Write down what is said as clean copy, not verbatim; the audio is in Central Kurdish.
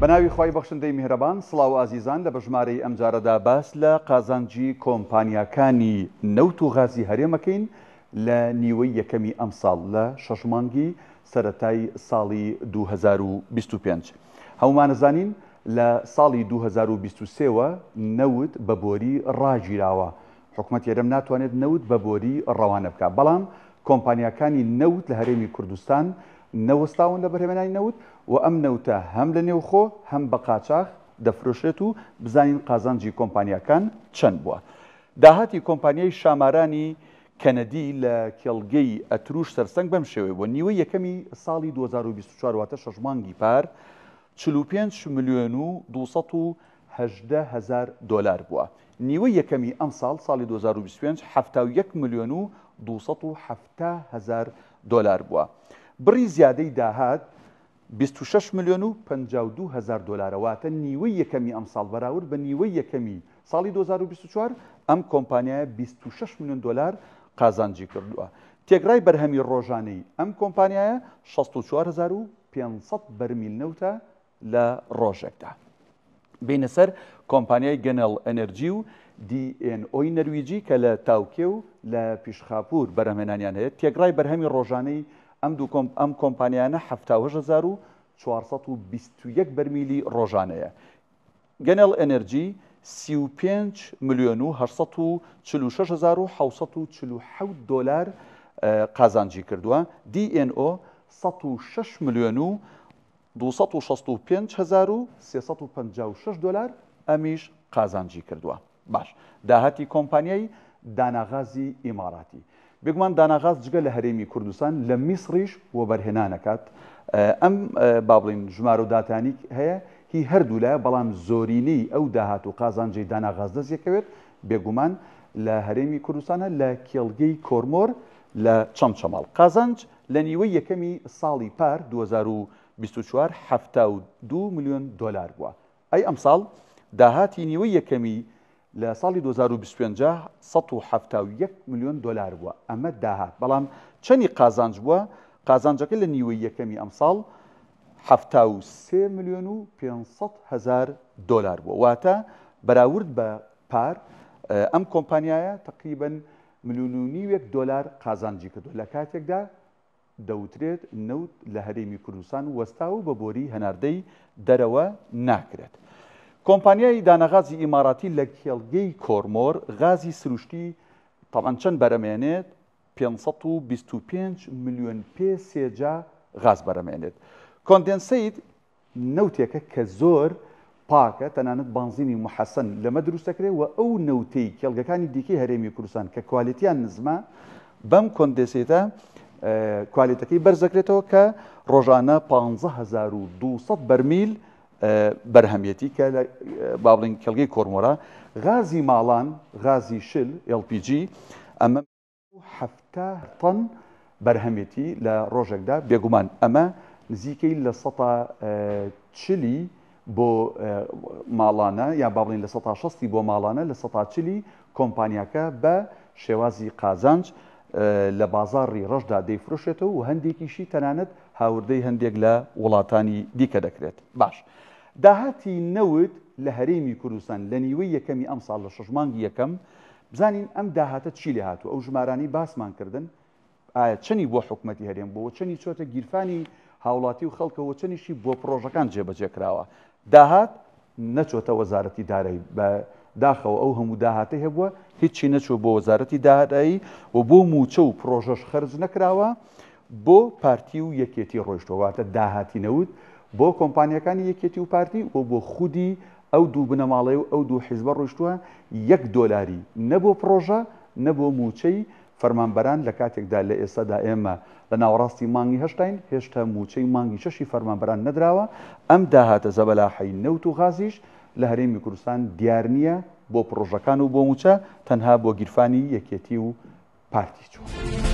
بەناوی خوای بەخشندەی میهرەبان سڵاو ئازیزان لە بەژمارەی ئەمجارەدا باس لە قازانجی کۆمپانیاکانی نەوت و غازی هەرێمەکەین لە نیوەی یەکەمی ئەمساڵ لە شەش مانگی سەرەتای ساڵی 2025 هەمومانەزانین لە ساڵی 2023 وە نەوت بە بۆری ڕاگیراوە حکومەتی هەرێم ناتوانێت نەوت بە بۆری ڕەوانە بکات، بەڵام کۆمپانیاکانی نەوت لە هەرێمی کوردستان نەوەستاون لە بەرهەمێنانی نەوت و ئەم نەوتە هەم لە نێوخۆ هەم بە قاچاخ دەفرۆشرێت و بزانین قازانجی کۆمپانیاکان چەند بووە. داهاتی کۆمپانیای شامارانی کەنەدی لە کێڵگەی ئەتروش سەرسەنگ بەم شێوەیە بووە، نیوەی یەکەمی ساڵی 2024 واتە شەش مانگی پار 45 ملیۆن و 218 هەزار دۆلار بووە. نیوەی یەکەمی ئەمساڵ، ساڵی 2025، 71 ملیۆن و 270 هەزار دۆلار بووە. بڕی زیادەی داهات 26 ملیۆن و 52 هەزار دۆلارە، واتە نیوەی یەکەمی ئەمساڵ بەراورد بە نیوەی یەکەمی ساڵی 2024 ئەم کۆمپانیایە 26 ملیۆن دۆلار قازانجی کردووە. تێکڕای بەرهەمی ڕۆژانەی ئەم کۆمپانیایە 64500 بەرمیل نەوتە لە ڕۆژێکدا. بێینە سەر کۆمپانیای گەنێڵ ئەنێرجی و دی ئێن ئۆی نەرویجی کە لە تاوکێ و لە پیشخاپوور بەرهەمهێنانیان هەیە، تێکڕای بەرهەمی ڕۆژانەی ئەم دوو ئەم کۆمپانیایانە 78421 بەرمیلی ڕۆژانەیە. گەنێڵ ئەنێرجی 35 ملیۆن و 846747 دۆلار قازانجی کردووە، دی ئێن ئۆ 106 ملیۆن و 265356 دۆلار ئەمیش قازانجی کردووە. باش داهاتی کۆمپانیای داناغازی ئیماراتی. بێگومان داناغاز جگە لە هەرێمی کوردستان لە میسڕیش وەبەرهێنان ئەکات. ئەم با بڵێین ژمارە و داتانی هەیە هی هەردوو لایە، بەڵام زۆرینەی ئەو داهات و قازانجەی داناغاز دەست یەکەوێت بێگومان لە هەرێمی کوردستانە لە کێڵگەی کۆرمۆر لە چەمچەماڵ. قازانج لە نیوەی یەکەمی ساڵی پار 2024 72 ملیۆن دۆلار بووە. ئەی ئەمساڵ داهاتی نیوەی یەکەمی لە ساڵی 2025 171 ملیۆن دۆلار بووە. ئەمە داهات، بەڵام چەنی قازانج بووە؟ قازانجەکە لە نیوەی یەکەمی ئەمساڵ 73 ملیۆن و 500 هەزار دۆلار بووە. واتە بەراورد بە پار ئەم کۆمپانیایە تەقریبەن ملیۆن و نیوێک دۆلار قازانجی کردووە، لە کاتێکدا دەوترێت نەوت لە هەرێمی کوردستان وەستاوە و بە بۆری هەناردەی دەرەوە ناکرێت. کۆمپانیای دانەغازی ئیماراتی لە کێڵگەی کۆرمۆر غازی سروشتی تەبعەن چەند بەرەمێنێت؟ 525 ملیۆن پێ سێجا غاز بەرەمێنێت. کۆندێنسەیت نەوتێکە کە زۆر پاکە، تەنانەت بانزینی موحەسەن لەمە دروست دەکرێت و ئەو نەوتەی کێڵگەکانی دیکەی هەرێمی کوردستان کە کوالێتیان نزمە بەم کۆندێسێتە کوالێتەکەی بەرز دەکرێتەوە کە ڕۆژانە 15200 بەرمیل بەرهەمیەتی کە لە با بڵین کێڵگەی کۆرمۆرە غازی ماڵان غازی شل LPG ئەمە 70 تەن بەرهەمێتی لە ڕۆژێکدا، بێگومان ئەمە نزیکەی لە سەتا چلی بۆ ماڵانە یا با بڵێین لە سەتا شەستی بۆ ماڵانە لە سەتا چلی کۆمپانیاکە بە شێوازی قازانج لە بازاڕی ڕەشدا دەیفرۆشێتەوە و هەندێکیشی تەنانەت هاوردەی هەندێک لە وڵاتانی دیکە دەکرێت. باش داهاتی نەوت لە هەرێمی کوردستان لە نیوەی یەکەمی ئەمساڵ لە شەش مانگی یەکەم بزانین ئەم داهاتە چی لێ هاتووە، ئەو ژمارانەی باسمان کردن ئایا چەنی بۆ حکومەتی هەرێم بووە، چەنی چۆتە گیرفانی هاوڵاتی و خەڵکەوە، چەنیشی بۆ پڕۆژەکان جێبەجێ کراوە. داهات نەچۆتە وەزارەتی دارایی، بە داخەوە ئەو هەموو داهاتەی هەبووە هیچی نەچووە بۆ وەزارەتی دارایی و بۆ مووچە و پڕۆژەش خەرج نەکراوە، بۆ پارتی و یەکێتی ڕۆیشتووە، واتە داهاتی نەوت بۆ کۆمپانیاکانی یەکێتی و پارتی و بۆ خودی ئەو دوو بنەماڵەی و ئەو دوو حیزبە ڕۆیشتووە، یەک دۆلاری نە بۆ پڕۆژە نە بۆ مووچەی فەرمانبەران، لە کاتێکدا لە ئێستادا ئێمە لە ناوەڕاستی مانگی هەشتاین هێشتا مووچەی مانگی شەشی فەرمانبەران نەدراوە، ئەم داهاتە زەبەلاحەی نەوت و غازیش لە هەرێمی کوردستان دیار نییە بۆ پڕۆژەکان و بۆ مووچە، تەنها بۆ گیرفانی یەکێتی و پارتی چووە.